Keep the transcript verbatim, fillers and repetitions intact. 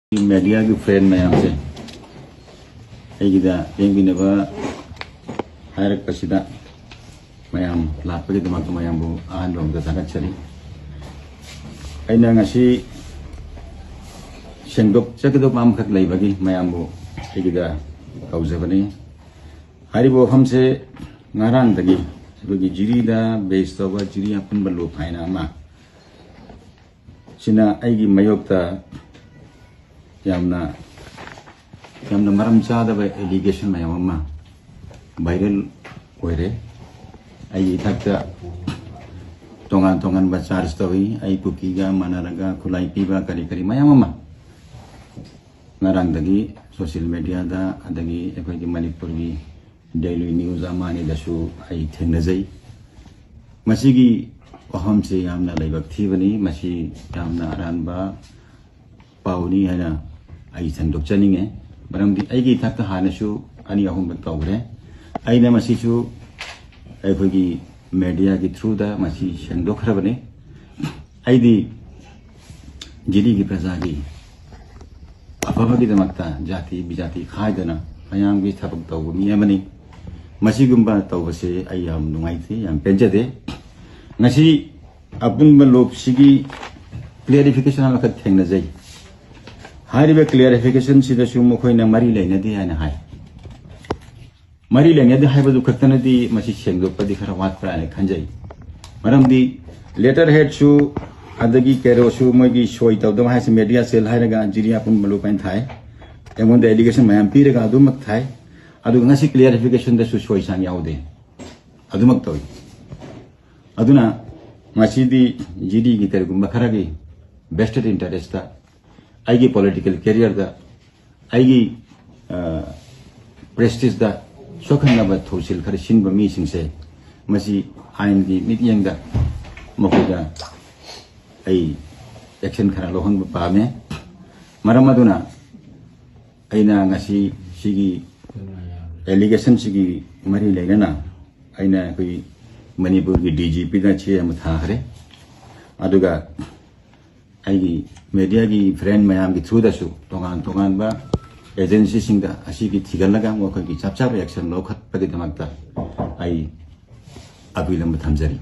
ꯃꯦꯗꯤꯌꯥꯒꯤ ꯐ꯭ꯔꯦꯟ ꯃꯌꯥꯝꯁꯦ, ꯑꯩꯒꯤꯗ ꯌꯦꯡꯕꯤꯅꯕ ꯍꯥꯏꯔꯛꯄꯁꯤꯗ ꯃꯌꯥꯝ ꯂꯥꯛꯄꯒꯤꯗꯃꯛꯇ ꯃꯌꯥꯝꯕꯨ ꯑꯍꯥꯟꯕ ꯑꯃꯗ ꯊꯥꯒꯠꯆꯔꯤ꯫ ꯑꯩꯅ ꯉꯁꯤ ꯁꯦꯡꯗꯣꯛꯆꯒꯗꯕ ꯑꯃꯈꯛ ꯂꯩꯕꯒꯤ ꯃꯌꯥꯝꯕꯨ ꯑꯩꯒꯤꯗ ꯀꯧꯖꯕꯅꯤ꯫ ꯍꯥꯏꯔꯤꯕ ꯋꯥꯐꯝꯁꯦ ꯉꯔꯥꯡꯗꯒꯤ ꯑꯩꯈꯣꯏꯒꯤ ꯖꯤꯔꯤꯗ ꯕꯦꯁ ꯇꯧꯕ ꯖꯤꯔꯤ ꯑꯄꯨꯟꯕ ꯂꯨꯞ ꯍꯥꯏꯅ ꯑꯃ ꯁꯤꯅ ꯑꯩꯒꯤ ꯃꯥꯌꯣꯛꯇ ꯌꯥꯝꯅ, ꯌꯥꯝꯅ ꯃꯔꯝ ꯆꯥꯗꯕ ꯑꯦꯂꯤꯒꯦꯁꯟ ꯃꯌꯥꯝ ꯑꯃ ꯚꯥꯏꯔꯦꯜ ꯑꯣꯏꯔꯦ꯫ ꯑꯩꯒꯤ ꯏꯊꯛꯇ ꯇꯣꯉꯥꯟ ꯇꯣꯉꯥꯟꯕ ꯆꯥꯔꯖ ꯇꯧꯏ꯫ ꯑꯩ ꯀꯨꯀꯤꯒ ꯃꯥꯟꯅꯔꯒ ꯈꯨꯠꯂꯥꯏ ꯄꯤꯕ ꯀꯔꯤ ꯀꯔꯤ ꯃꯌꯥꯝ ꯑꯃ ꯉꯔꯥꯡꯗꯒꯤ ꯁꯣꯁꯤꯌꯦꯜ ꯃꯦꯗꯤꯌꯥꯗ, ꯑꯗꯒꯤ ꯑꯩꯈꯣꯏꯒꯤ ꯃꯅꯤꯄꯨꯔꯒꯤ ꯗꯦꯂꯤ ꯅ꯭ꯌꯨꯁ ꯑꯃ ꯑꯅꯤꯗꯁꯨ ꯑꯩ ꯊꯦꯡꯅꯖꯩ꯫ ꯃꯁꯤꯒꯤ ꯋꯥꯐꯝꯁꯤ ꯌꯥꯝꯅ ꯂꯥꯏꯕꯛ ꯊꯤꯕꯅꯤ꯫ ꯃꯁꯤ ꯌꯥꯝꯅ ꯑꯔꯥꯟꯕ ꯄꯥꯎꯅꯤ ꯍꯥꯏꯅ ꯑꯩ ꯁꯦꯡꯗꯣꯛꯆꯅꯤꯡꯉꯦ꯫ ꯃꯔꯝꯗꯤ ꯑꯩꯒꯤ ꯏꯊꯛꯇ ꯍꯥꯟꯅꯁꯨ ꯑꯅꯤ ꯑꯍꯨꯝꯂꯛ ꯇꯧꯈ꯭ꯔꯦ꯫ ꯑꯩꯅ ꯃꯁꯤꯁꯨ ꯑꯩꯈꯣꯏꯒꯤ ꯃꯦꯗꯤꯌꯥꯒꯤ ꯊ꯭ꯔꯨꯗ ꯃꯁꯤ ꯁꯦꯡꯗꯣꯛꯈ꯭ꯔꯕꯅꯤ꯫ ꯑꯩꯗꯤ ꯖꯤꯔꯤꯒꯤ ꯄ꯭ꯔꯖꯥꯒꯤ ꯑꯐꯕꯒꯤꯗꯃꯛꯇ ꯖꯥꯇꯤ ꯕꯤꯖꯥꯇꯤ ꯈꯥꯏꯗꯅ ꯃꯌꯥꯝꯒꯤ ꯊꯕꯛ ꯇꯧꯕ ꯃꯤ ꯑꯃꯅꯤ꯫ ꯃꯁꯤꯒꯨꯝꯕ ꯇꯧꯕꯁꯦ ꯑꯩ ꯌꯥꯝ ꯅꯨꯡꯉꯥꯏꯇꯦ, ꯌꯥꯝ ꯄꯦꯟꯖꯗꯦ꯫ ꯉꯁꯤ ꯑꯄꯨꯟꯕ ꯂꯨꯞꯁꯤꯒꯤ ꯀ꯭ꯂꯦꯔꯤꯐꯤꯀꯦꯁꯟ ꯑꯃꯈꯛ ꯊꯦꯡꯅꯖꯩ꯫ ꯍꯥꯏꯔꯤꯕ ꯀ꯭ꯂꯦꯔꯤꯐꯤꯀꯦꯁꯟꯁꯤꯗꯁꯨ ꯃꯈꯣꯏꯅ ꯃꯔꯤ ꯂꯩꯅꯗꯦ ꯍꯥꯏꯅ ꯍꯥꯏ꯫ ꯃꯔꯤ ꯂꯩꯅꯗꯦ ꯍꯥꯏꯕꯗꯨ ꯈꯛꯇꯅꯗꯤ ꯃꯁꯤ ꯁꯦꯡꯗꯣꯛꯄꯗꯤ ꯈꯔ ꯋꯥꯠꯄ꯭ꯔꯥ ꯍꯥꯏꯅ ꯈꯟꯖꯩ꯫ ꯃꯔꯝꯗꯤ ꯂꯦꯇꯔ ꯍꯦꯗꯁꯨ ꯑꯗꯒꯤ ꯀꯦꯔꯣꯁꯨ ꯃꯣꯏꯒꯤ ꯁꯣꯏ ꯇꯧꯗꯕ ꯍꯥꯏꯁꯦ ꯃꯦꯗꯤꯌꯥ ꯁꯦꯜ ꯍꯥꯏꯔꯒ ꯖꯤꯔꯤ ꯑꯄꯨꯟꯕ ꯂꯨꯞ ꯍꯥꯏꯅ ꯊꯥꯏ꯫ ꯑꯩꯉꯣꯟꯗ ꯑꯦꯂꯤꯒꯦꯁꯟ ꯃꯌꯥꯝ ꯄꯤꯔꯒ ꯑꯗꯨꯃꯛ ꯊꯥꯏ꯫ ꯑꯗꯨꯒ ꯉꯁꯤ ꯀ꯭ꯂꯦꯔꯤꯐꯤꯀꯦꯁꯟꯗꯁꯨ ꯁꯣꯏ ꯁꯥꯡ ꯌꯥꯎꯗꯦ꯫ ꯑꯗꯨꯃꯛ ꯇꯧꯏ꯫ ꯑꯗꯨꯅ ꯉꯁꯤꯗꯤ ꯖꯤꯔꯤꯒꯤ ꯀꯔꯤꯒꯨꯝꯕ ꯈꯔꯒꯤ ꯚꯦꯁꯇꯦꯠ ꯏꯟꯇꯔꯦꯁꯇ, ꯑꯩꯒꯤ ꯄꯣꯂꯤꯇꯤꯀꯦꯜ ꯀꯦꯔꯤꯌꯔꯗ, ꯑꯩꯒꯤ ꯄ꯭ꯔꯦꯁꯇꯤꯖꯇ ꯁꯣꯛꯍꯟꯅꯕ ꯊꯧꯁꯤꯜ ꯈꯔ ꯁꯤꯟꯕ ꯃꯤꯁꯤꯡꯁꯦ, ꯃꯁꯤ ꯑꯥꯏꯟꯒꯤ ꯃꯤꯠꯌꯦꯡꯗ ꯃꯈꯣꯏꯗ ꯑꯩ ꯑꯦꯛꯁꯟ ꯈꯔ ꯂꯧꯍꯟꯕ ꯄꯥꯝꯃꯦ꯫ ꯃꯔꯝ ꯑꯗꯨꯅ ꯑꯩꯅ ꯉꯁꯤ ꯁꯤꯒꯤ ꯑꯦꯂꯤꯒꯦꯁꯟꯁꯤꯒꯤ ꯃꯔꯤ ꯂꯩꯅꯅ ꯑꯩꯅ ꯑꯩꯈꯣꯏ ꯃꯅꯤꯄꯨꯔꯒꯤ ꯗꯤ ꯖꯤ ꯄꯤꯗ ꯆꯦ ꯑꯃ ꯊꯥꯈ꯭ꯔꯦ꯫ ꯑꯗꯨꯒ ꯑꯩꯒꯤ ꯃꯦꯗꯤꯌꯥꯒꯤ ꯐ꯭ꯔꯦꯟ ꯃꯌꯥꯝꯒꯤ ꯊ꯭ꯔꯨꯗꯁꯨ ꯇꯣꯉꯥꯟ ꯇꯣꯉꯥꯟꯕ ꯑꯦꯖꯦꯟꯁꯤꯁꯤꯡꯗ ꯑꯁꯤꯒꯤ ꯊꯤꯒꯠꯂꯒ ꯃꯈꯣꯏꯒꯤ ꯆꯞ ꯆꯥꯕ ꯑꯦꯛꯁꯟ ꯂꯧꯈꯠꯄꯒꯤꯗꯃꯛꯇ ꯑꯩ ꯑꯄꯤꯜ ꯑꯃ ꯊꯝꯖꯔꯤ꯫